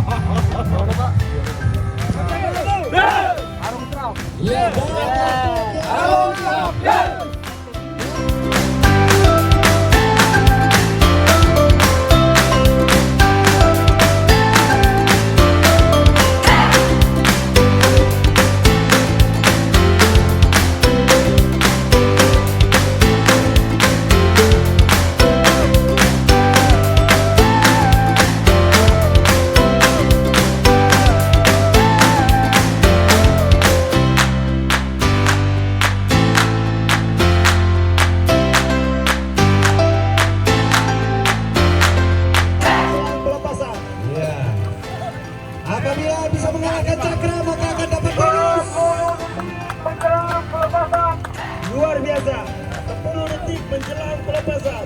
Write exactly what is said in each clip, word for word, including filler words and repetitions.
Harum Trump. Ya, Harum Trump. Ya. Pelepasan. Ya. Apabila bisa mengalahkan Cakra, maka akan dapat bonus. Luar biasa. Sepuluh detik menjelang pelepasan.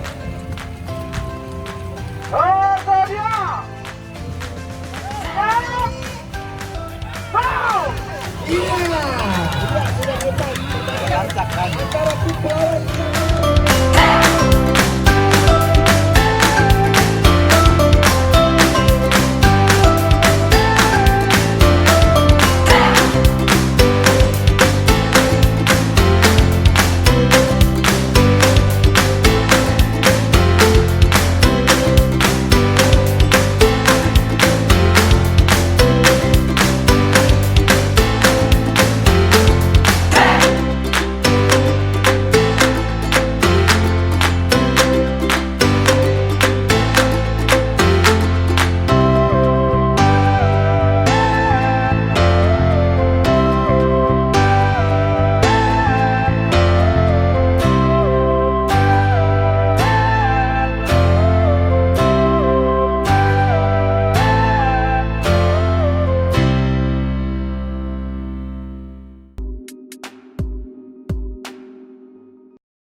Bersedia. Iya. Iya, sudah lepas. Antara tim pelawan